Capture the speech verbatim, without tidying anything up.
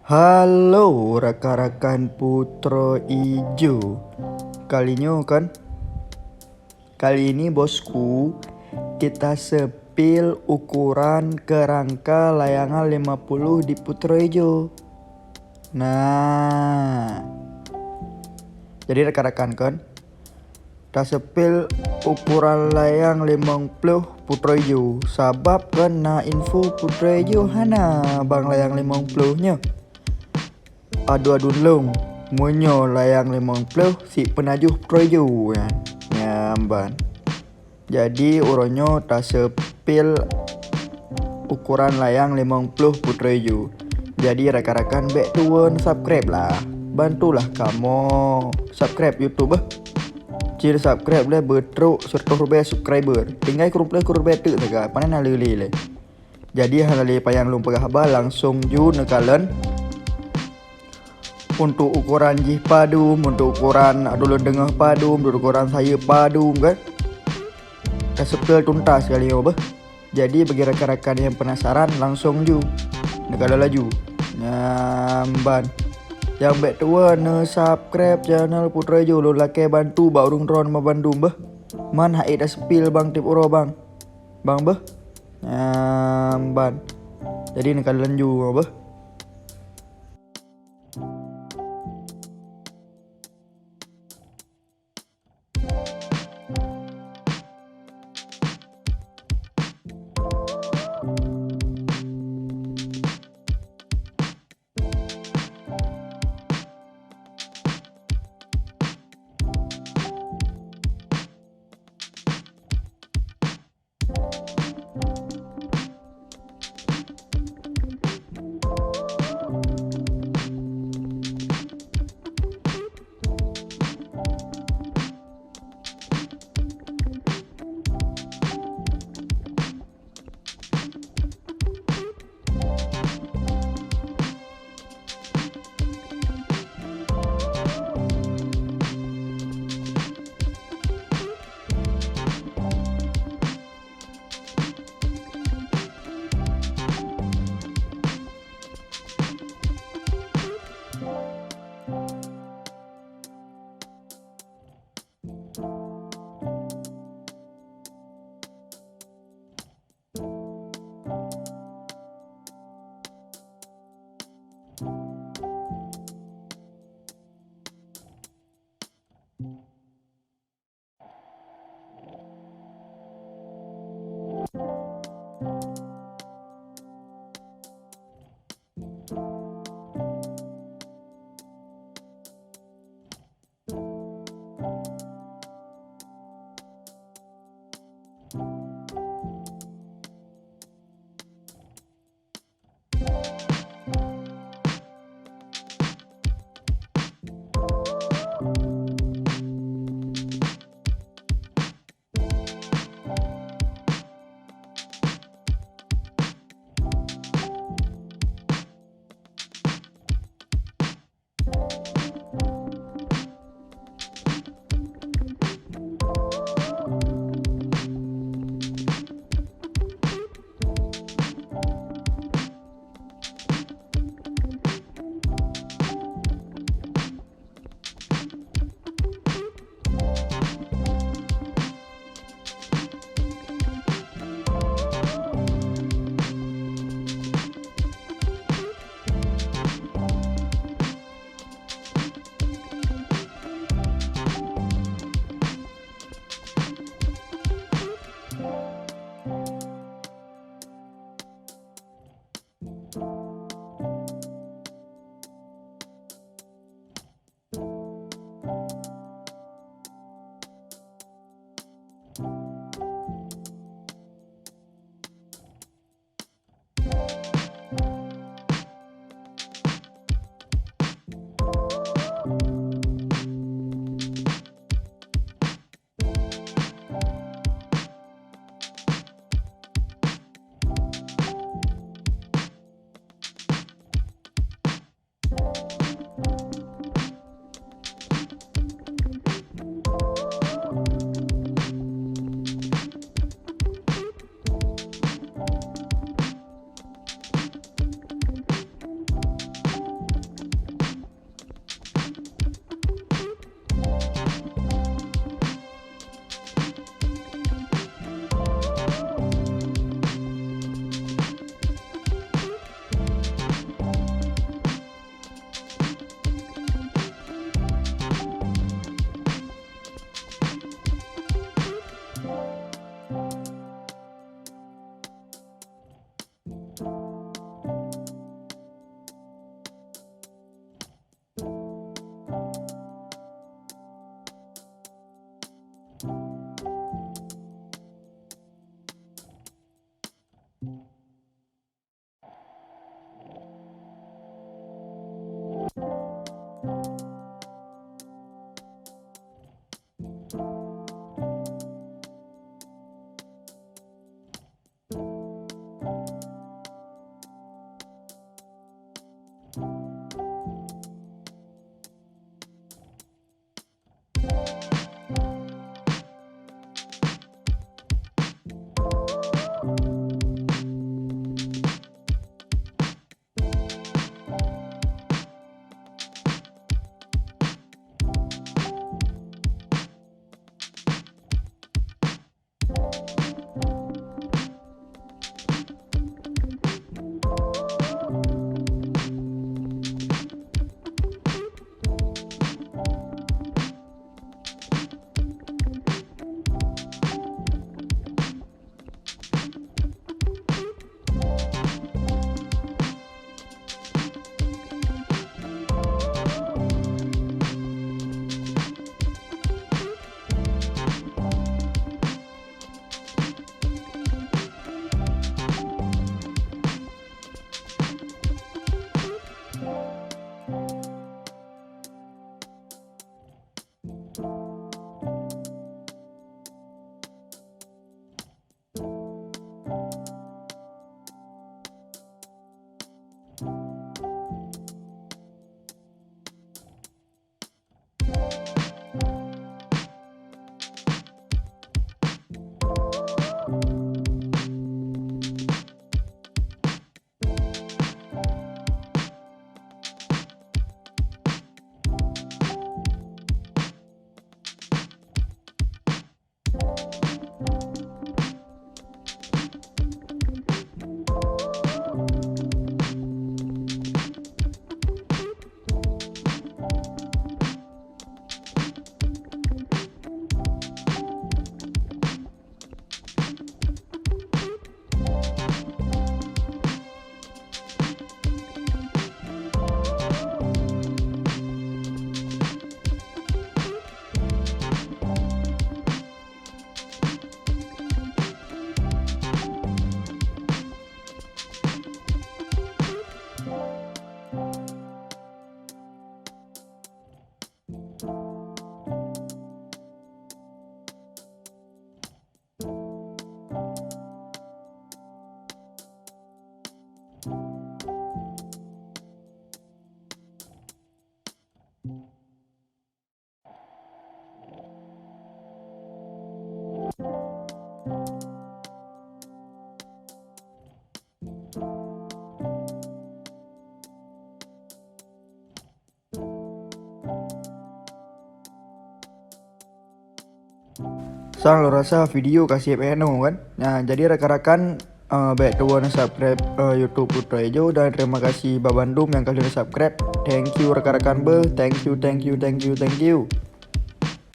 Halo rakan-rakan Putroe Ijo. Kali nyoe kan, kali ini bosku, kita sepil ukuran kerangka layangan lima puluh di Putroe Ijo. Nah, jadi rakan-rakan kan, tasepil ukuran layang limong ploh Putroe Ijo, sabab kan na info Putroe Ijo hana bang layang limong ploh nyoe. Adu-adu lôn, meunyoe layang limong ploh si peunajoh Putroe Ijo nyan. Nyan ban. Jadi uroe nyoe tasepil ukuran layang limong ploh Putroe Ijo. Jadi rakan-rakan bèk tuwö subscribe lah. Bantulah kamoe subscribe YouTube eh. Cit subscribe lé beutrok seratus ribèe subscriber. Tinggai kureueng ploh ribèe teuk sagai, pane na lé-lé lé. Jadi hana lé payah lôn peugah haba, langsong ju neukalon. Untuk ukuran jih padum, untuk ukuran tuleueng teungoh padum, untuk ukuran sayeue padum kan. Tasepil tuntas kali nyoe beuh. Jadi bagi rakan-rakan nyang penasaran, langsong ju neukalon laju. Nyan ban. Nyang bèk tuwö neusubscribe channel Putroe Ijo, lôn lakèe bantu bak ureueng droeneuh bandum beuh. Man han ék tasepil bang tiep uroe bang. Bang beuh. Nyan ban. Jadi neukalon ju beuh. Sang lôn rasa video ka siep henoe kan. Nah, jadi rakan-rakan, eh, bèk tuwoe na subscribe, eh, YouTube Putroe Ijo dan terima kasih bak bandum nyang ka lheueh subscribe. Thank you rakan-rakan beuh. Thank you, thank you, thank you, thank you.